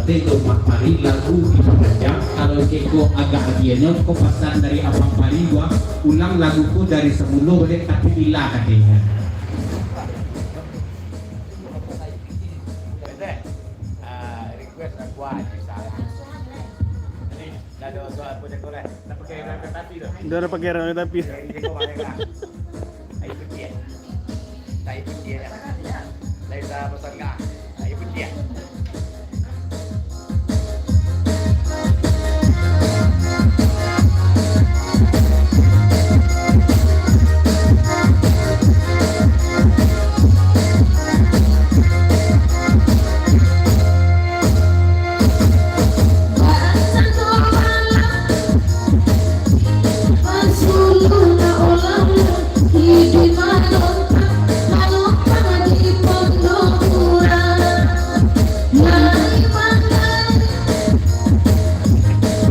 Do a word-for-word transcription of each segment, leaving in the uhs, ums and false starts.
Tengok Mak Pari lagu dipanjang, kalau keko agak agiahnyo, ko pasan dari Abang Pari, ulang lagu ko dari samulo baliak, tapi bila katonyo. Ah, request lagu aja salah. Ini dah ada suara apa jago lah. Nak pakai kereta api tu? Dah ada pakai kereta api. Jadi, keko baliak lah. Ai putiah. Tai putiah. Lain sa pasang ka. Ai putiah.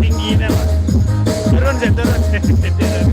Tinggi dah, Mak. Turun, Sep, turun. Turun.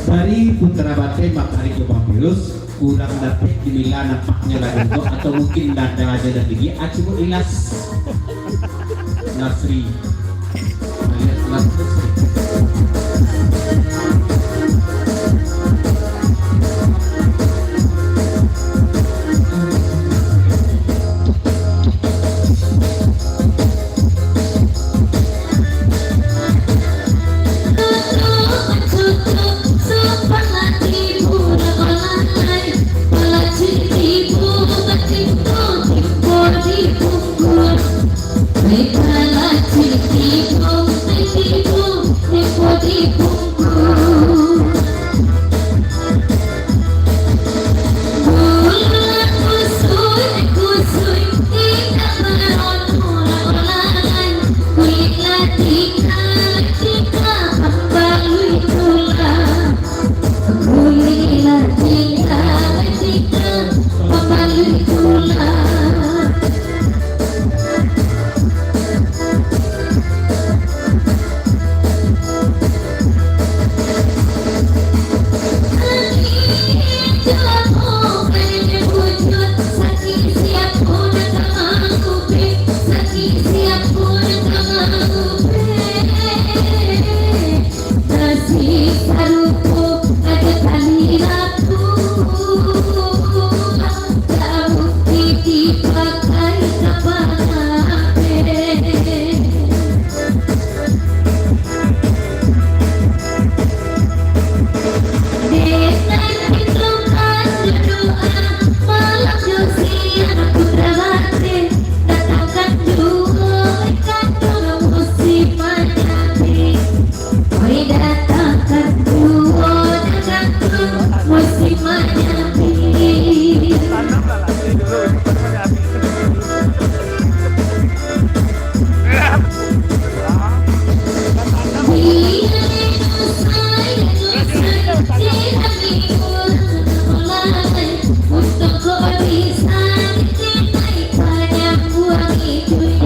Dari Putra Batai, Mak Pari jo Bang Virus, kurang dapek dimila nampaknyo lagu tu, atau mungkin dada aja dah tinggi, ah, cubo ilas. Nasri. Alias Nasri. Oi, datangkan duo, datangkan musim manyapi. Untung kok bisa dikinai banyak buang iduik.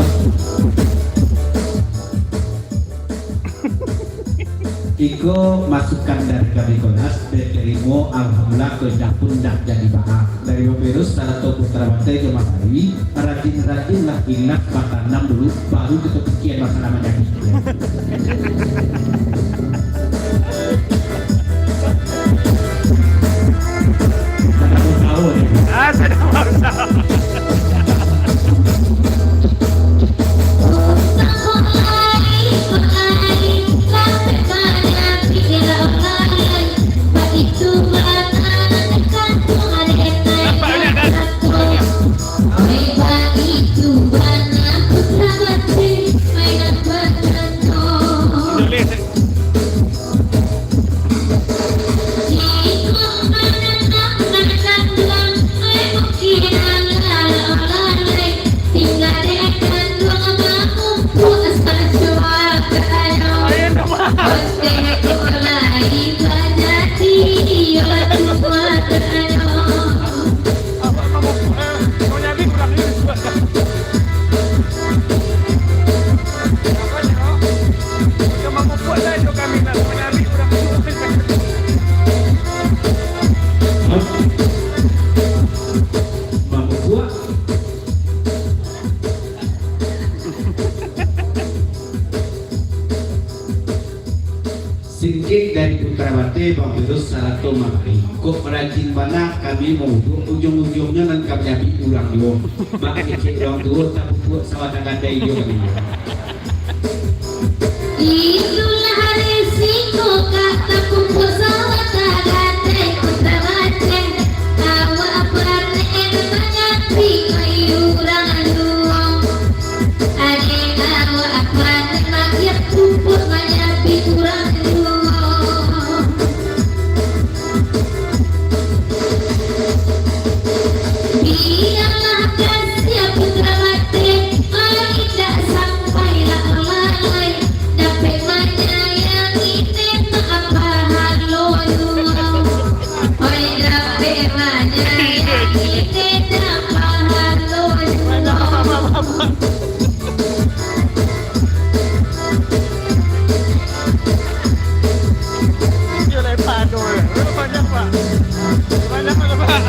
Iko masukan dari kami Konas, ditarimo, alhamdulillah, kok indak pun indak jadi baa. Dari Bang Virus, sarato Putra Batai jo Mak Pari, rajin-rajinlah ilas batanam dulu, baru kito pikia masalah manyakik. Kami nak manyabik urang tu. Hah? Mamusuah? Singkek dari Putra Bateh, Bang Firus sarato mangari. Kok rajin bana kami mauduak, ujuang-ujuangnyo nan ka manyabik urang juo. Mak kecek urang tuo, tapupuak sawah tagadai juo kami. Itulah risiko ka tapupuak sawah tagadai Putra Bateh. Awak panek manyabik urang juo. Ade awak apan magiah pupuak manyabik urang juo. Bialah kasiah Putra Bateh, ai indak sampai lah lalai. Dapek manyayangi nenek pahalonyo. Oi, dapek manyayangi nenek pahalonyo. Yo, lai pado, yo. Banyak, Pak. Banyak, Pak.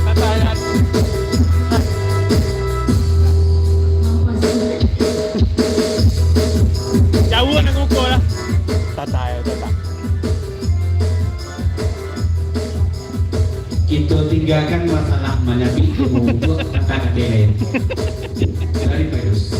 Tatayan. Jauah nak ngukur lah. Tatayan, tatayan. Kito tinggakan masalah manyabik tu, buek kata-kata lain. Dari Paidus.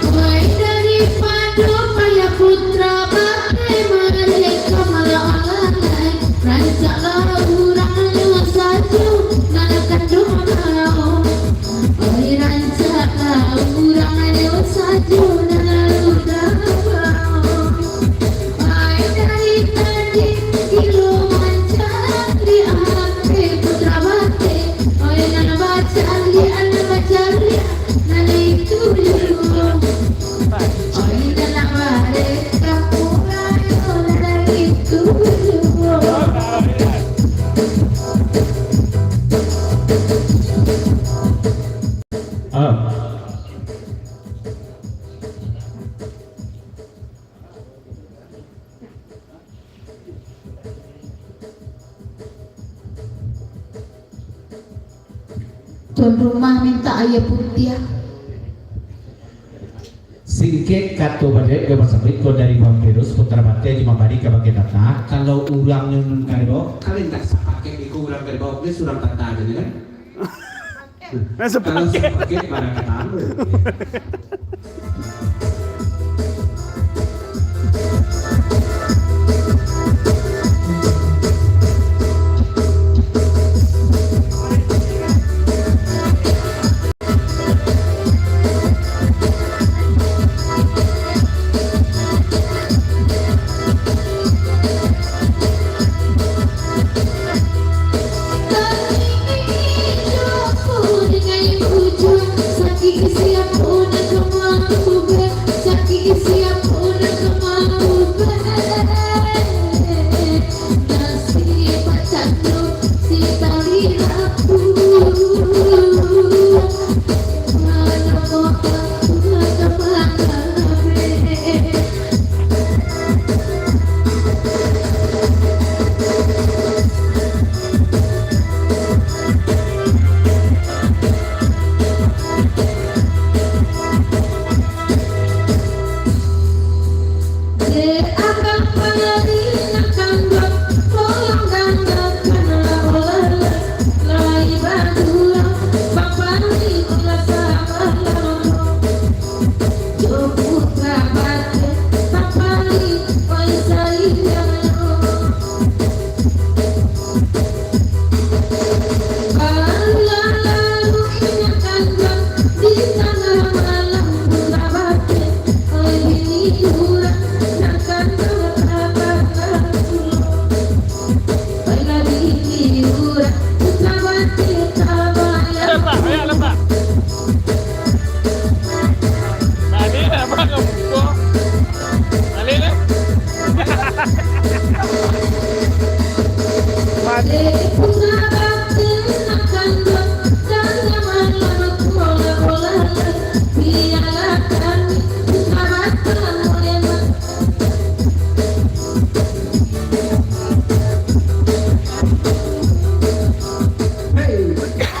Wai daripado payah Putra Bateh, mareka malah alanai. Rancaklah urang nyo sajo, nan kanduang mah. Oi, rancaklah urang nyo sajo nan lalu dabao. Ai, dari tadi gilo mancaliak Putra Bateh. Oi, nan bacaliak, nan bacaliak, nan itu juo. Oi, nan bareka pulang, nan itu juo. Ah. Tuan rumah mintak aia putiah. Singkek kato badaik jo basambik ko dari Bang Firus, Putra Bateh, Jimambari ka bagian tata. Kalau urang nan karibau, kalian tak sapaket iko urang karibau, ni surang tata aja ni kan? Nah, kalau sapaket. Sapaket pada kata apa?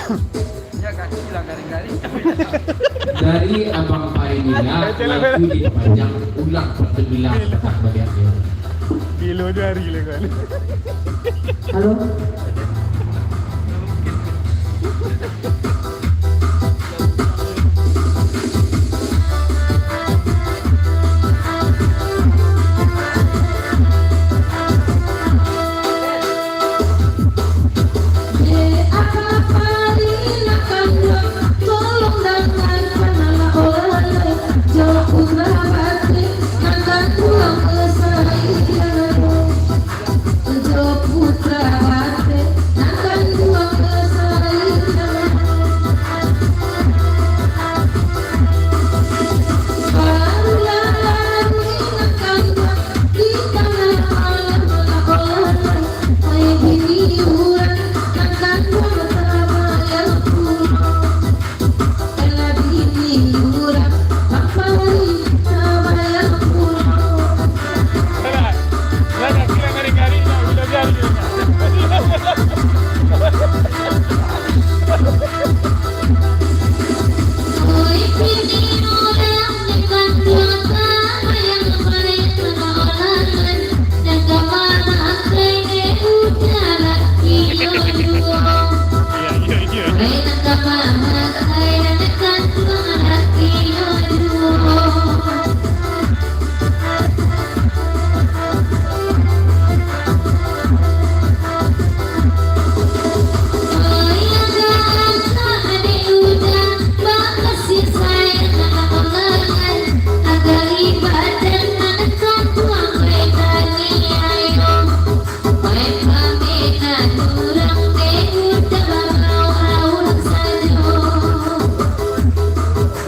Ya, kaki lah garing-garing. Dari Abang Pai Mila, lagu dipanjang ulang patang bilang patang baliaknyo. Bilo jo hari lah kan. Halo?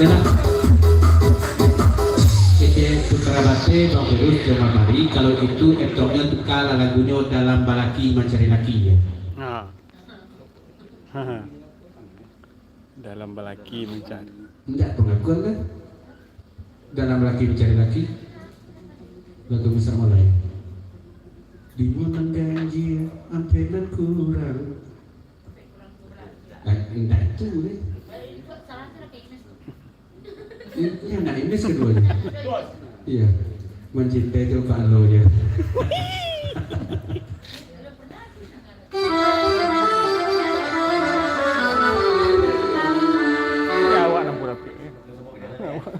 Enak. Kecek Putra Bate, Bang Firuz, Jamal Mari, kalau itu etongnya tukar lah lagunyo Dalam Balaki Mancari Laki, ya. Ha. Dalam Balaki Mancari. Indak pengakuan kan? Dalam Balaki Mancari Laki. Lagu bisa mulai. Di mana ganjil, ampe nan kurang. Eh, indak itu deh. Ini anak Inggris keduanya. Iya. Mencintai itu Pak Lo je. Ini awak lampu rapik, eh. Awak.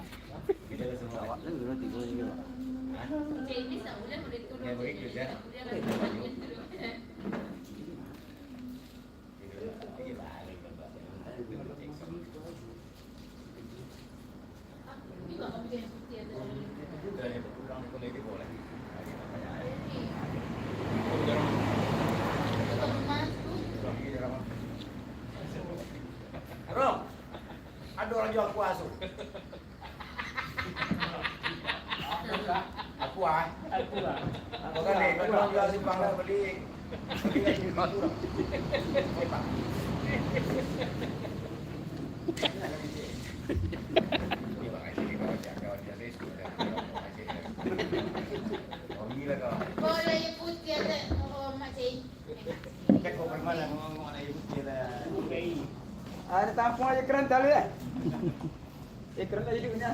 Bro, ado urang jual kuah tu. Aku ah. Aku ah. Bukan deh, kau jual simpang lah beli. Boleh putih ada, oh, Mak Cik. Cek kau pernah lah ngomong-ngomong anak ibu dia lah. Ada tampung aja keren tali ya. Eh, keren aja dunia.